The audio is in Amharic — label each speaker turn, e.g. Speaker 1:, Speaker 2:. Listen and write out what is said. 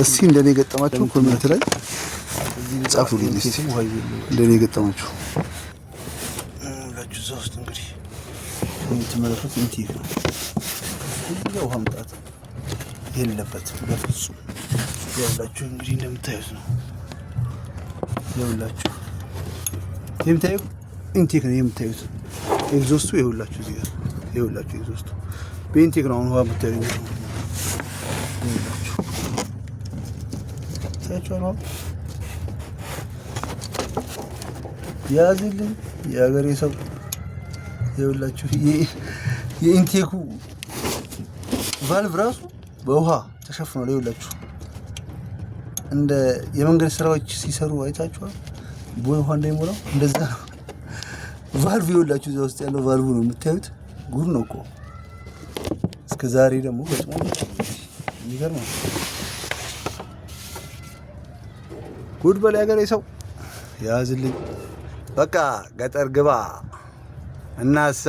Speaker 1: እስቲ እንደኔ የገጠማችሁ comment ላይ ጻፉልኝ። እስቲ እንደኔ የገጠማችሁ ሁላችሁ እዛ ውስጥ እንግዲህ የምትመለከቱት intake ነው። እዚህ ውሃ መምጣት የለበትም በፍጹም። ያውላችሁ እንግዲህ እንደምታዩት ነው። ያውላችሁ የምታዩት intake ነው የምታዩት። Exhaust ኡ ይኸውላችሁ እዚህ ጋር ይኸውላችሁ፣ exhaust ኡ በ intake ነው አሁን ውሃ የምታዩት። ይኸውላችሁ ታያችኋል። ውሃ ያዝልኝ የሀገሬ ሰው። ይኸውላችሁ የ intake ኡ valve ራሱ በውሃ ተሸፍኗል። ይኸውላችሁ እንደ የመንገድ ስራዎች ሲሰሩ አይታችኋል። ቦይ ውሃ እንዳይሞላው እንደዛ ነው። ቫልቭ ይኸውላችሁ እዛ ውስጥ ያለው ቫልቭ ነው የምታዩት። ጉድ ነው እኮ እስከ ዛሬ ደግሞ ገጥሞ የሚገርም ነው። ጉድ በላይ ሀገሬ ሰው ያዝልኝ። በቃ ገጠር ግባ እናሳ።